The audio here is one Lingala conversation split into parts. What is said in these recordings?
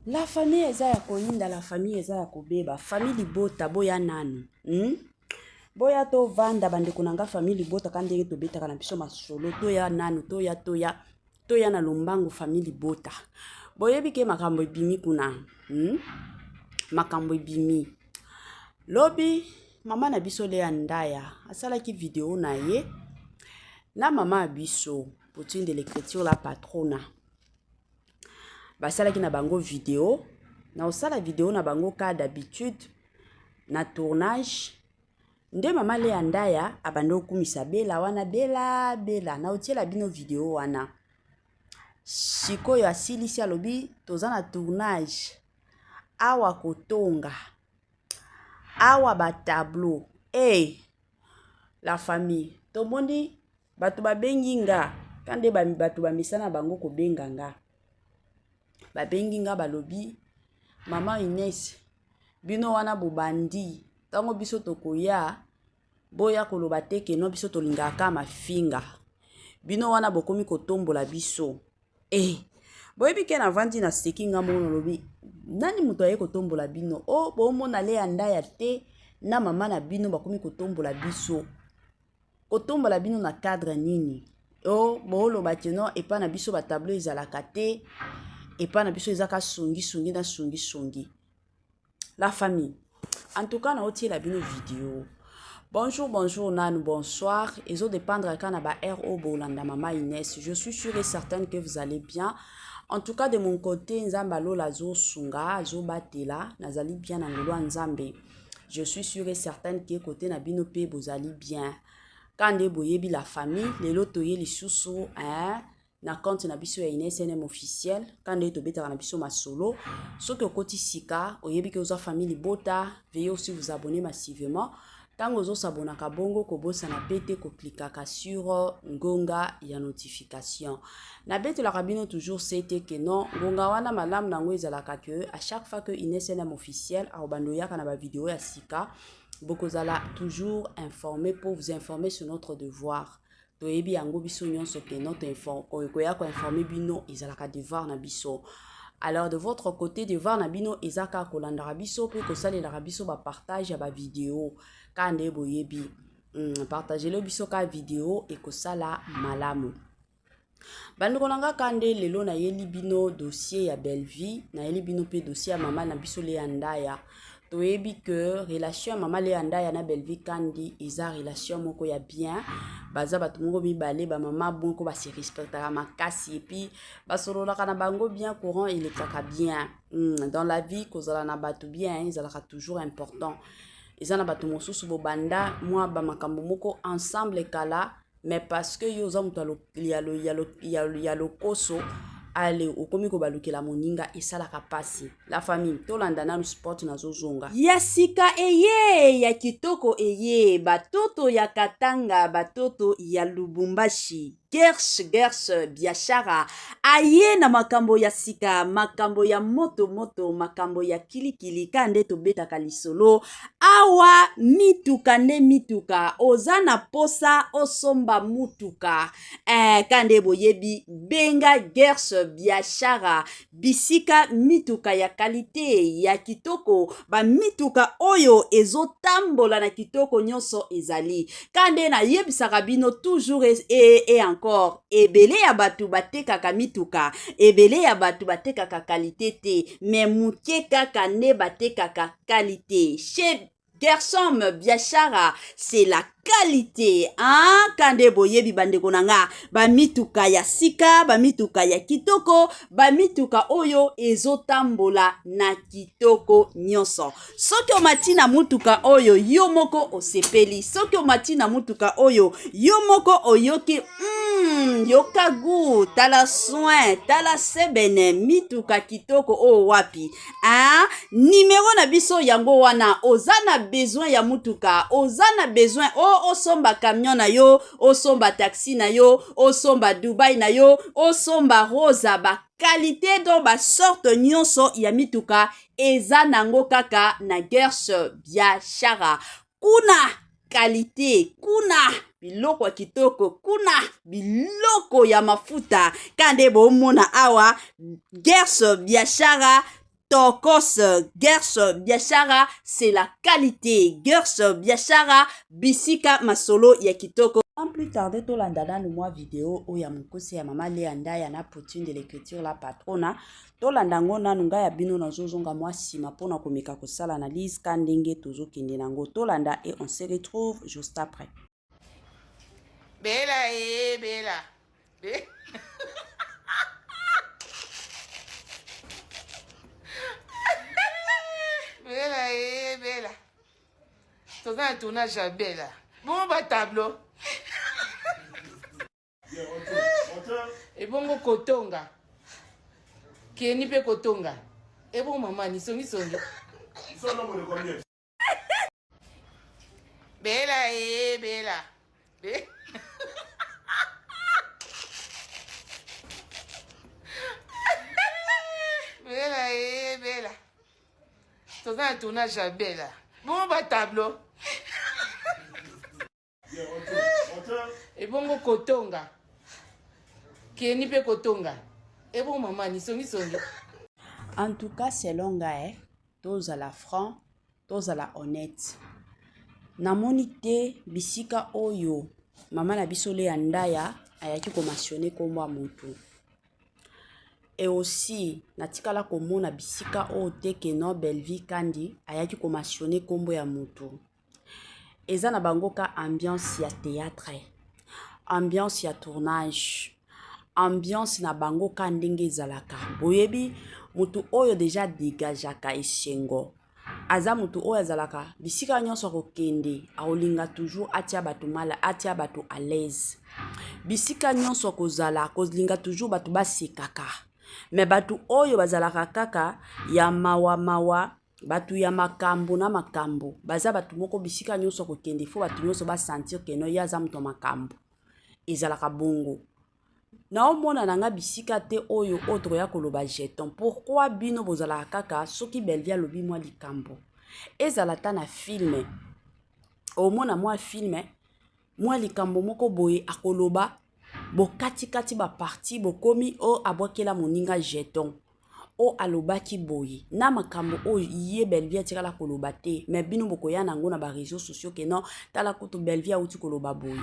La famille eza ya koyinda, la famille eza ya kobeba. Famille libota boya nanu. Boya tovanda bandeko na nga famille libota ka ndenge tobetaka na biso masolo toya nanu toya toya toya na lombangu famille libota. Boyebi ke makambo ebimi kuna. Makambo ebimi. Lobi mama na biso Lea Ndaya asalaki video na ye na mama ya biso Poutine de l'écriture la patrona. Basalaki na bango video na osala video na bango ka d'habitude na tournage nde mama Lea Ndaya abandi okumisa Bella wana Bella Bella na otiela bino video wana sikoyo asilisi alobi toza na tournage awa kotonga awa ba tableau hey, la famille tomoni bato babengi nga ka nde bato bamesana bango kobenga nga babengi nga balobi mama Ines bino wana bobandi ntango biso tokoya boya koloba te keno biso tolingaka mafinga bino wana bokomi kotombola biso eh boyebi ke navandi naseki nga moko nalobi nani moto aye kotombola bino o oh, bomona Lea Ndaya te na mama na bino bakomi kotombola biso kotombola bino na cadre nini o oh, booloba te no epai na biso batableau ezalaka te epai na biso ezaka songisongi na songisongi. La famille, en tout cas naotiela bino video. Bonjour, bonjour nanu, bonsoir. Ezo dépendre kaka na ba heure oyo bolanda mama Inès. Je suis sûre et certaine que vous allez bien. En tout cas de mon côté, Nzambe alola azosunga, azobatela, nazali bien na ngolu ya Nzambe. Je suis sûre et certaine que côté na bino pe bozali bien. Ka nde boyebi la famille, lelo toye lisusu hein, na compte na biso ya Ines NM officiel ka nde tobetaka na biso masolo. Soki okoti sika oyebi ke oza famille libota, veuillez aussi vous abonner massivement. Ntango ozosabonaka bongo kobosana pe te koklikaka sur ngonga ya notification. Nabetelaka bino toujours sete ke non ngonga wana malamu nango ezalaka ke à chaque fois que Ines NM officiel akobanda oyaka na ba video ya sika, bokozala toujours informé pour vous informer sur notre devoir. Toyebi yango biso nyonso ke notre koya koinforme bino ezalaka devoir na biso. Alors de votre côté devoir na bino eza kaka kolandaka biso mpe kosalelaka biso ba partage ya ba video kaka nde boyebi. Partagele biso ka video ekosala malamu. Bandeko na nga ka nde lelo nayeli bino dossier ya Bellevue, nayeli bino mpe dossier ya mama na biso Lea Ndaya. Toyebi ke relation ya mama Lea Ndaya na Bellevue Kandi eza relation moko ya bien. Baza bato moko mibale ba mama moko ba se respectaka makasi et puis basololaka na bango bien, courant elekaka bien. Dans la vie kozala na bato bien ezalaka toujours important. Eza na bato mosusu bobanda mwa ba makambo moko ensemble kala, mais parce que yo oza moto ya lokoso ale okomi kobalukela moninga esalaka pasi. La famille, tolanda nanu sport nazozonga. Ya sika eye ya kitoko eye batoto ya Katanga batoto ya Lubumbashi Gers Gers biashara aye na makambo ya sika makambo ya moto moto makambo ya kilikili ka nde tobetaka lisolo awa mituka nde mituka oza na posa osomba mutuka ka nde boyebi benga Gers biashara bisika mituka ya kalite ya kitoko ba mituka oyo ezotambola na kitoko nyonso ezali ka nde nayebisaka bino toujours et encore ebele ya bato batekaka mituka ebele ya bato batekaka kalite te mais moke kaka nde batekaka kalite. Chez Gersom Biashara c'est la qualité hein? Kande boyebi bandeko na nga ba mituka ya sika ba mituka ya kitoko ba mituka oyo ezotambola na kitoko nyonso. Soki omati na mutuka oyo yo moko osepeli, soki omati na mutuka oyo yo moko oyoki yoka goût, tala soin, tala sebene mituka kitoko oyo wapi hein? Numero na biso yango wana, oza na besoin ya mutuka, oza na besoin o osomba camion na yo, osomba taxi na yo, osomba Dubai na yo, osomba Rosa, ba qualité donc ba sorte nyonso ya mituka eza nango kaka na Gers Biashara. Kuna qualité, kuna biloko ya kitoko, kuna biloko ya mafuta kande bomona awa Gers Biashara. Tokos Gers Biashara, c'est la qualité. Gers Biashara, bisika masolo ya kitoko. Sans plus tarder, tolanda nanu mwa video oyo ya mokuse ya mama Lea Ndaya na Poutine de l'écriture la patrona. Tolanda yango nanu, ngai ya bino nazozonga mwa nsima mpona komeka kosala analyse ka ndenge tozokende nango. Tolanda et on se retrouve juste après. Bela e Bela. Be Bela e Bela. Toza na tournage ya Bela. Bongo ba tableau. Ebongo kotonga. Keni pe kotonga. Ebongo mama ni songi songi. Bela e Bela. Be Bela e Bela. Toza na tournage ya Bela. Bongo ba tableau. Ebongo kotonga. Keni pe kotonga. Ebongo mama ni songi songi. En tout cas, selon ngai, tozala franc, tozala honnête. Namoni te bisika oyo mama na biso Lea Ndaya ayaki komentionner kombo ya motu. Et aussi natikala komona bisika oyo te ke non Bellevue Kandi ayaki komentionner kombo ya motu. Eza na bango ka ambiance ya théâtre, ambiance ya tournage, ambiance na bango ka ndenge ezalaka. Boyebi motu oyo deja dégageaka esengo, aza motu oyo azalaka bisika nyonso akokende akolinga toujours atia bato mala, atia bato à l'aise. Bisika nyonso akozala akolinga toujours bato basekaka. Me bato oyo bazalaka kaka ya mawa mawa, bato ya makambo na makambo, baza bato moko bisika nyonso akokende fo bato nyonso basentir ke no ye aza moto ya makambo. Ezalaka bongo. Naomona na nga bisika te oyo oyo tokoya koloba jeton. Pourquoi bino bozalaka kaka soki Bellevue alobi mwa likambo, ezala ata na film, omona mwa film mwa likambo moko boye akoloba, bokatikati ba partie bokomi o abwakela moninga jeton, o alobaki boye na makambo oyo ye Bellevue atikala koloba te, me bino bokoya nango na ba réseaux sociaux ke non, tala kutu Bellevue auti koloba boye.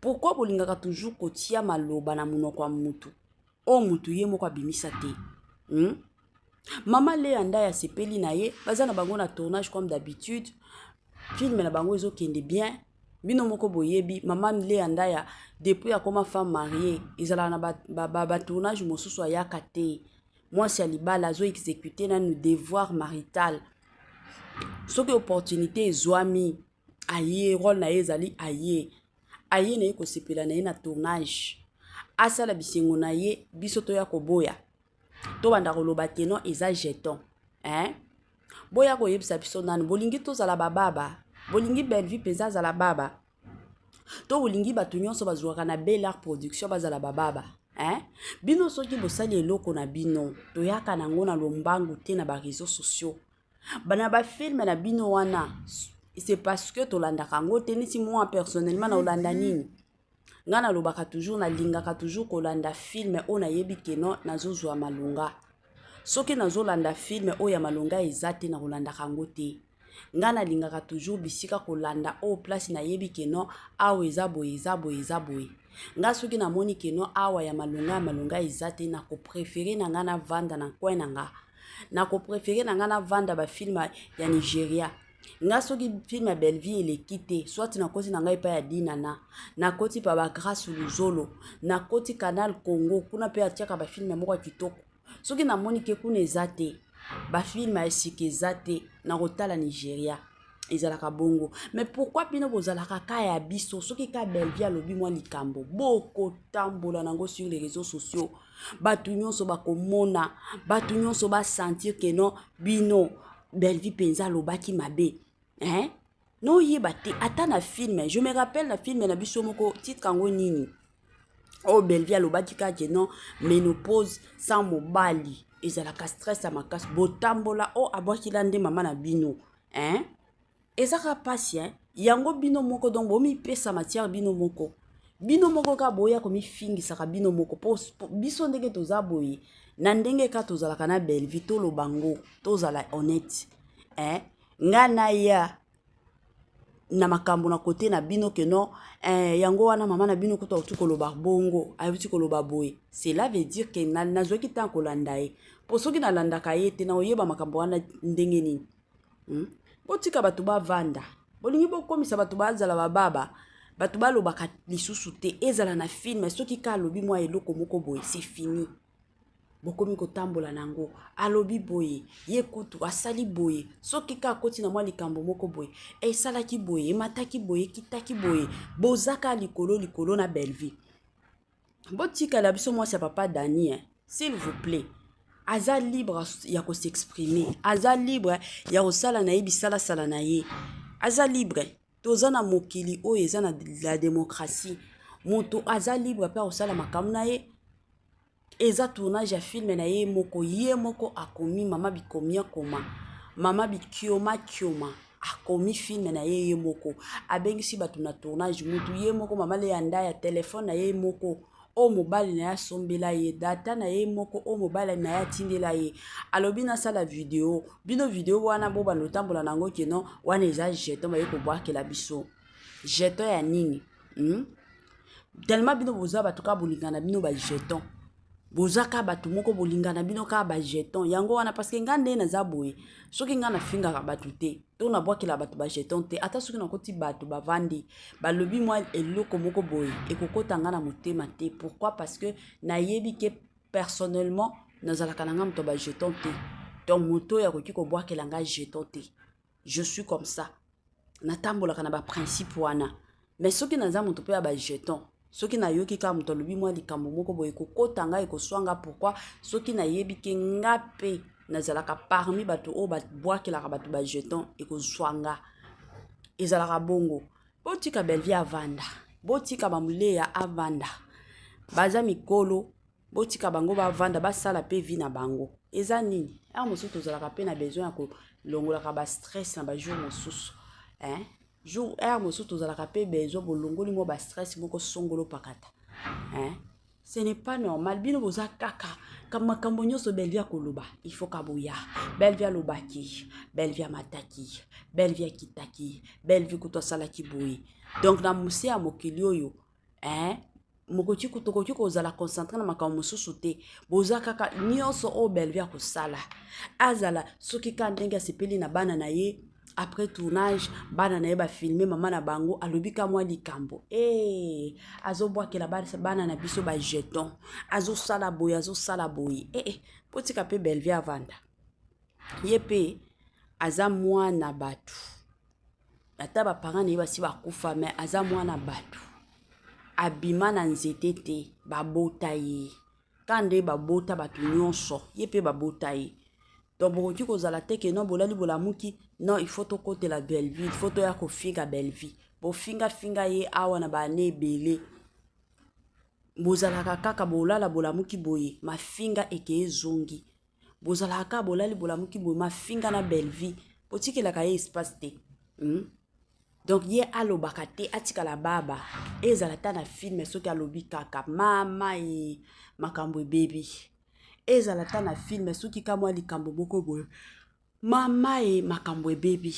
Pourquoi bolingaka toujours kotia maloba na monoko ya mutu oyo mutu ye moko abimisa te? Mama Lea Ndaya asepeli na ye, baza na bango na tournage comme d'habitude, film na bango ezokende bien. Bino moko boyebi mama Lea Ndaya depuis akoma femme mariée ezalaka na ba tournage mosusu ayaka te. Mwasi ya libala azo exécuter nanu devoir marital. Soki opportunité ezwami, aye rôle na ye ezali aye. Aye na ye kosepela na ye na tournage. Asala bisengo na ye, biso toya koboya. Tobanda koloba te non eza jeton. Hein? Boya koyebisa biso nanu, bolingi tozala bababa, bolingi Bellevue mpenza azala baba, to bolingi bato nyonso bazwaka na Bel Art Production bazala bababa? Hein? Bino soki bosali eloko na bino, toyaka nango na lombangu te na ba réseaux sociaux. Bana ba film na bino wana, c'est parce que tolandaka yango te. Neti moi personnellement na olanda nini? Nga nalobaka toujours, nalingaka toujours kolanda film oyo nayebi ke non nazozwa malonga. Soki nazolanda film oyo ya malonga eza te, nakolandaka yango te. Nga nalingaka toujours bisika kolanda oyo place nayebi ke non awa eza boye, eza boye, eza boye. Nga soki namoni ke non awa ya malonga ya malonga eza te, nakopréférer na nga navanda na coin na nga. Nakopréférer na nga navanda ba film ya Nigeria. Nga soki film ya Bellevue eleki te, soit nakoti na ngai epai ya Dinana, nakoti pa ba Grâce Luzolo, nakoti Canal Congo, kuna mpe atiaka ba film moko ya kitoko. Soki namoni ke kuna eza te, ba film ya sika eza te, nakotala Nigeria. Ezalaka bongo. Mais pourquoi bino bozalaka ka ya biso? Soki ka Bellevue alobi mwa likambo, bokotambola nango sur les réseaux sociaux. Bato nyonso bakomona, bato nyonso basentir ke non bino Bellevue mpenza alobaki mabe. Hein? Noyeba te ata na film, je me rappelle na film na biso moko, titre yango nini? Oyo Bellevue alobaki kaka ke non ménopause sans mobali ezalaka stress ya makasi, botambola o abwakila nde mama na bino. Hein? Ezaka pasi, hein? Yango bino moko donc bomipesa matière bino moko. Bino moko kaka boya komifingisaka bino moko po biso ndenge toza boye. Na ndenge kaka tozalaka na Bellevue, toloba ngo, tozala honnête, eh? Nga naya na makambo na kote na bino ke non, eh, yango wana mama na bino kutu auti koloba bongo, auti koloba boye, cela veut dire ke nazwaki ntango kolanda ye, mpo soki nalandaka ye te, nakoyeba makambo wana ndenge nini? Botika bato bavanda. Bolingi bokomisa bato bazala bababa, bato balobaka lisusu te. Ezala na film, soki ka alobi mwa eloko moko boye, c'est fini, bokomi kotambola nango. Alobi boye, ye kutu asali boye. Soki ka akoti na mwa likambo moko boye, esalaki boye, emataki boye, ekitaki boye, bozaka likolo likolo na Bellevue. Botikala biso mwasi ya papa Dani, eh? S'il vous plaît, aza libre ya kos'exprimer, aza libre ya kosala na ye bisalasala na ye, aza libre. Toza na mokili oyo eza na la démocratie. Moto aza libre mpe akosala makambo na ye. Eza tournage ya film na ye moko, ye moko akomi. Mama bikomi akoma, mama bikioma kioma akomi film na ye, ye moko abengisi bato na tournage. Mutu ye moko, mama Leya Ndaya, telefone na ye moko oyo mobali na ye asombela ye, data na ye moko oyo mobali na ye atindela ye, alobi nasala video. Bino video wana bobanda otambola nango ke non, wana eza jeton, baye kobwakela biso jeton ya nini? Tellement bino boza bato kaka bolingana bino bajeton, boza kaka bato moko bolingana bino kaka bajeton. Yango wana, parce que ngai nde naza boye, soki ngai nafingaka bato te to nabwakela bato bajeton te, ata soki nakoti bato bavandi, balobi mwa eloko moko boye, ekokota ngai na motema te. Pourquoi? Parce que nayebi ke personnellement nazalaka na ngai moto ya bajeton te. Donc moto oyo akoki kobwakela ngai jeton te. Je suis comme ça, natambolaka na baprincipe wana. Mais soki naza moto mpe ya bajeton, soki nayoki kaka moto alobi mwa likambo moko boye, ekokota ngai, ekoswa nga. Pourquoi? Soki nayebi ke nga mpe nazalaka parmi bato oyo babwakelaka bato bajeton, ekozwa nga. Ezalaka bongo. Botika Bellevue avanda, botika bamuleya avanda, baza mikolo, botika bango bavanda, basala mpe vie na bango. Eza nini? Heure mosusu tozalaka mpe na besoin ya kolongolaka bastress na bajour mosusu, hein? Jour, heure mosusu tozalaka mpe besoin bolongoli mwa bastress moko songolo pakata, hein? Ce n'est pas normal. Bino boza kaka makambo nyonso Bellevue akoloba, il faut kaboya. Bellevue alobaki, Bellevue amataki, Bellevue akitaki, Bellevue kutu asalaki boye. Donc na mose ya mokili oyo, hein, mokoki, tokoki kozala concentré na makambo mosusu te. Boza kaka nyonso oyo Bellevue akosala, azala soki ka ndenge asepeli na bana na ye après tournage, bana na ye bafilme mama na bango, alobi ka mwa likambo e, azobwakela bana na biso bajeton, azosala boye, azosala boye. Ee, botika mpe Bellevue avanda. Ye mpe aza mwana bato, ata baparent na ye basi bakufa, mais aza mwana bato, abima na nzete te. Babota ye ka nde babota bato nyonso, ye mpe babota ye. Donc bokoki kozala te ke non, bolali bolamuki, non, il faut tokotela Bellevue, il faut toya kofinga Bellevue. Bofingafinga ye awa na baane ebele. Bozalaka kaka bolala bolamuki boye, mafinga eke ezongi. Bozalaka kaka bolali bolamuki boye, mafinga na Bellevue, botikelaka ye espace te? Donc ye alobaka te, atikala baba. Ezala ta na film, soki alobi kaka mama e, makambo ebebi. Ezala ta na film, soki ka mwa likambo moko boye, mama e, makambo ebebi.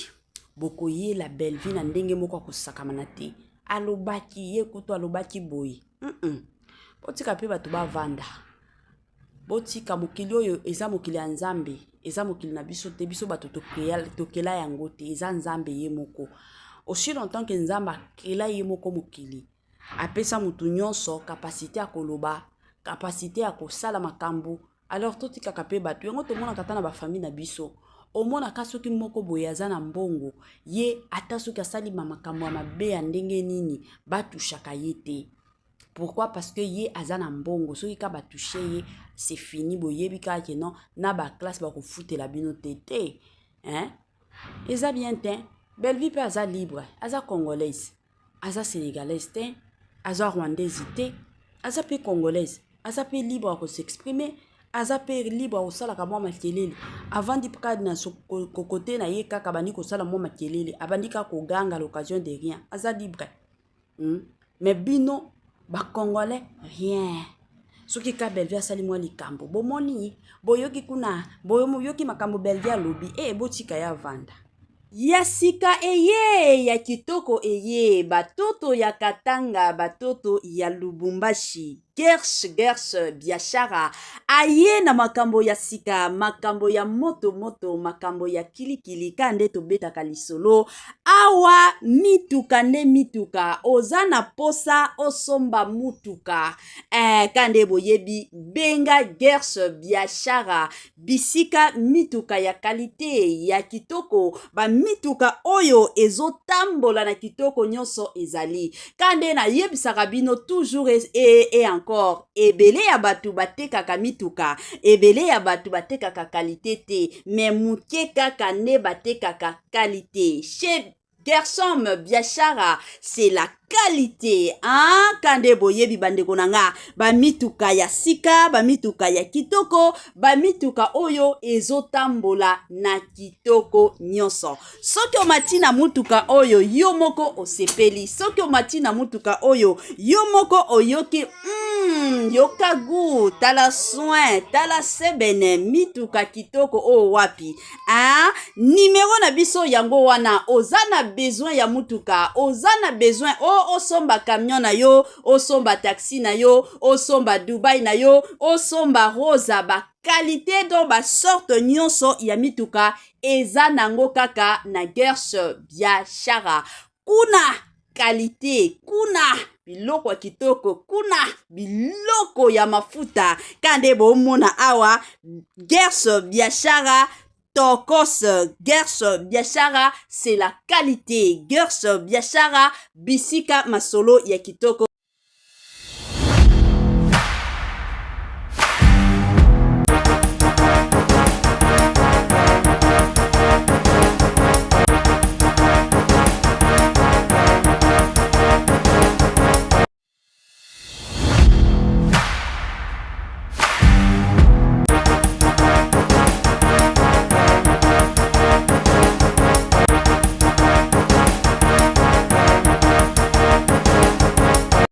Bokoyela Bellevue na ndenge moko akosakamana te. Alobaki, ye kutu alobaki boye. Botika mpe bato bavanda. Botika mokili oyo, eza mokili ya Nzambe, eza mokili na biso te. Biso bato tokela yango te, eza Nzambe ye moko. Aussi longtemps ke Nzambe akela ye moko mokili, apesa motu nyonso capacité ya koloba, capacité ya kosala makambo. Alors totikaka mpe bato yango. Tomonaka ata na bafamille na biso, omonaka soki moko boye aza na mbongo, ye ata soki asali makambo ya mabe ya ndenge nini, batushaka ye te. Pourquoi? Parce que ye aza na mbongo. Soki ka batushe ye, c'est fini. Boyebi kaka ke non, na baklasse bakofutela bino te te, hein? Eza bien te. Bellevue mpe aza libre, aza congolaise, aza sénégalaise te, aza rwandaise te, aza mpe congolaise, aza mpe libre ya kos'exprimer, aza mpe libre ya kosalaka mwa makelele. Avandi kaka na kokote na ye kaka, abandi kosala mwa makelele, abandi kaka koganga l'occasion de rien, aza libre. Mais bino bacongolais, rien. Soki ka Bellevue asali mwa likambo, bomoni, boyoki kuna, boyoki makambo Bellevue alobi, e botika ye avanda. Ya sika eye, ya kitoko eye, batoto ya Katanga, batoto ya Lubumbashi, Gersh Gersh Biashara aye na makambo ya sika, makambo ya moto moto, makambo ya kilikili, ka nde tobetaka lisolo awa. Mituka nde mituka, oza na posa osomba mutuka ka nde boyebi, benga Gersh Biashara, bisika mituka ya qualité ya kitoko, bamituka oyo ezotambola na kitoko nyonso ezali. Ka nde nayebisaka bino toujours et encore, ebele ya bato batekaka mituka, ebele ya bato batekaka qualité te, mais moke kaka nde batekaka qualité. Chez Gersom Biashara, c'est la qualité, hein? Kande boyebi, bandeko na nga, bamituka ya sika, bamituka ya kitoko, bamituka oyo ezotambola na kitoko nyonso. Soki omati na mutuka oyo, yo moko osepeli. Soki omati na mutuka oyo, yo moko oyoki yoka gu, tala soin, tala sebene, mituka kitoko oyo wapi, hein? Nimero na biso yango wana. Oza na besoin ya mutuka, oza na besoin o osomba camion na yo, osomba taxi na yo, osomba Dubai na yo, osomba Rosa, baqualité, donc basorte nyonso ya mituka eza nango kaka na Gersh Biashara. Kuna qualité, kuna biloko ya kitoko, kuna biloko ya mafuta. Ka nde bomona awa, Gersh Biashara tokos. Gersh Biashara, c'est la qualité. Gersh Biashara, bisika masolo ya kitoko.